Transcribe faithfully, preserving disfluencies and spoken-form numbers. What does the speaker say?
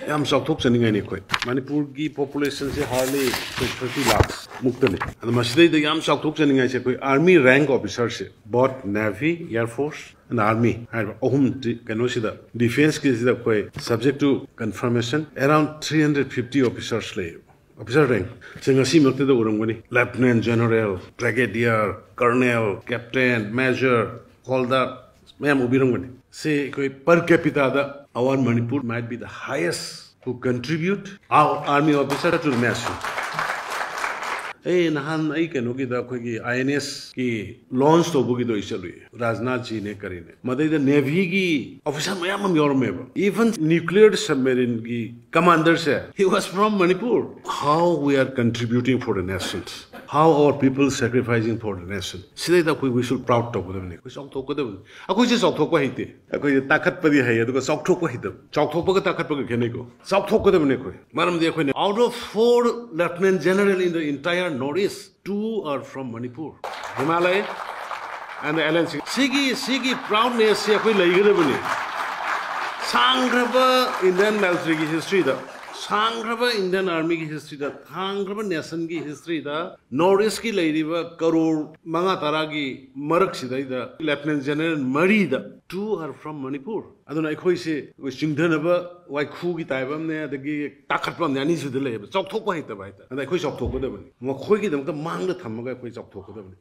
ꯌꯥꯝ ꯆꯥꯎꯊꯣꯛꯆꯅꯤꯡꯉꯥꯏꯅꯤ ꯑꯩꯈꯣꯏ꯫ ꯃꯅꯤꯄꯨꯔꯒꯤ populationꯁꯦ hardly ꯑꯩꯈꯣꯏ thirty lakhs ꯃꯨꯛꯇꯅꯤ꯫ ꯑꯗꯣ ꯃꯁꯤꯗꯩꯗ ꯌꯥꯝ ꯆꯥꯎꯊꯣꯛꯆꯅꯤꯡꯉꯥꯏꯁꯦ ꯑꯩꯈꯣꯏ army rank officerꯁꯦ, both navy, air force and army ꯍꯥꯏꯔꯤꯕ ꯑꯍꯨꯝ ꯀꯩꯅꯣꯁꯤꯗ, defenceꯀꯤꯁꯤꯗ ꯑꯩꯈꯣꯏ subject to confirmation around three hundred fifty officers ꯂꯩꯌꯦꯕ꯫ Officer rank ꯁꯦ ꯉꯁꯤꯃꯛꯇꯗ ꯎꯔꯝꯒꯅꯤ, lieutenant general, brigadier, colonel, captain, major, holder ꯃꯌꯥꯝ ꯎꯕꯤꯔꯝꯒꯅꯤ꯫ ꯁꯤ ꯑꯩꯈꯣꯏ per capitaꯗ our Manipur might be the highest who contribute our army officer to the nation. ꯑꯩ ꯅꯍꯥꯟ ꯑꯩ ꯀꯩꯅꯣꯒꯤꯗ ꯑꯩꯈꯣꯏꯒꯤ INSꯀꯤ launch ꯇꯧꯕꯒꯤꯗꯣ ꯑꯩ ꯆꯠꯂꯨꯏ, ꯔꯥꯖꯅꯥꯊ ꯖꯤꯅꯦ ꯀꯔꯤꯅꯦ꯫ ꯃꯗꯩꯗ navyꯒꯤ officer ꯃꯌꯥꯝ ꯑꯃ ꯌꯥꯎꯔꯝꯃꯦꯕ꯫ Even nuclear submarineꯒꯤ commanderꯁꯦ, he was from Manipur. How we are contributing for the nation? How our people sacrificing for the nation? ꯁꯤꯗꯩꯗ ꯑꯩꯈꯣꯏ we should proud ꯇꯧꯒꯗꯕꯅꯤ, ꯑꯩꯈꯣꯏ ꯆꯥꯎꯊꯣꯛꯀꯗꯕꯅꯤ꯫ ꯑꯩꯈꯣꯏꯁꯦ ꯆꯥꯎꯊꯣꯛꯄ ꯍꯩꯇꯦ, ꯑꯩꯈꯣꯏꯁꯦ ꯇꯥꯈꯠꯄꯗꯤ ꯍꯩ, ꯑꯗꯨꯒ ꯆꯥꯎꯊꯣꯛꯄ ꯍꯩꯇꯕ꯫ ꯆꯥꯎꯊꯣꯛꯄꯒ ꯇꯥꯈꯠꯄꯒ ꯈꯦꯠꯅꯩꯀꯣ꯫ ꯆꯥꯎꯊꯣꯛꯀꯗꯕꯅꯤ ꯑꯩꯈꯣꯏ, ꯃꯔꯝꯗꯤ ꯑꯩꯈꯣꯏꯅ out of four lieutenant general in the entire North East, two are from Manipur, Himalaya and the LNC. ꯁꯤꯒꯤ ꯁꯤꯒꯤ proudnessꯁꯤ ꯑꯩꯈꯣꯏ ꯂꯩꯒꯗꯕꯅꯤ꯫ ꯁꯥꯡꯈ꯭ꯔꯕ Indian militaryꯒꯤ historyꯗ, ꯁꯥꯡꯈ꯭ꯔꯕ Indian Armyꯒꯤ historyꯗ, ꯁꯥꯡꯈ꯭ꯔꯕ nationꯒꯤ historyꯗ North Eastꯀꯤ ꯂꯩꯔꯤꯕ ꯀꯔꯣꯔ ꯃꯉꯥ ꯇꯔꯥꯒꯤ ꯃꯔꯛꯁꯤꯗꯩꯗ lieutenant general ꯃꯔꯤꯗ two are from Manipur꯫ ꯑꯗꯨꯅ ꯑꯩꯈꯣꯏꯁꯦ ꯑꯩꯈꯣꯏ ꯆꯤꯡꯊꯅꯕ ꯋꯥꯏꯈꯨꯒꯤ type ꯑꯃꯅꯦ, ꯑꯗꯒꯤ ꯇꯥꯈꯠꯄ ꯑꯃꯅꯦ, ꯑꯅꯤꯁꯤꯗ ꯂꯩꯌꯦꯕ꯫ ꯆꯥꯎꯊꯣꯛꯄ ꯍꯩꯇꯕ ꯍꯥꯏꯇꯥꯔꯦ꯫ ꯑꯗ ꯑꯩꯈꯣꯏ ꯆꯥꯎꯊꯣꯛꯀꯗꯕꯅꯤ, ꯃꯈꯣꯏꯒꯤꯗꯃꯛꯇ ꯃꯥꯡꯗ ꯊꯝꯃꯒ ꯑꯩꯈꯣꯏ ꯆꯥꯎꯊꯣꯛꯀꯗꯕꯅꯤ꯫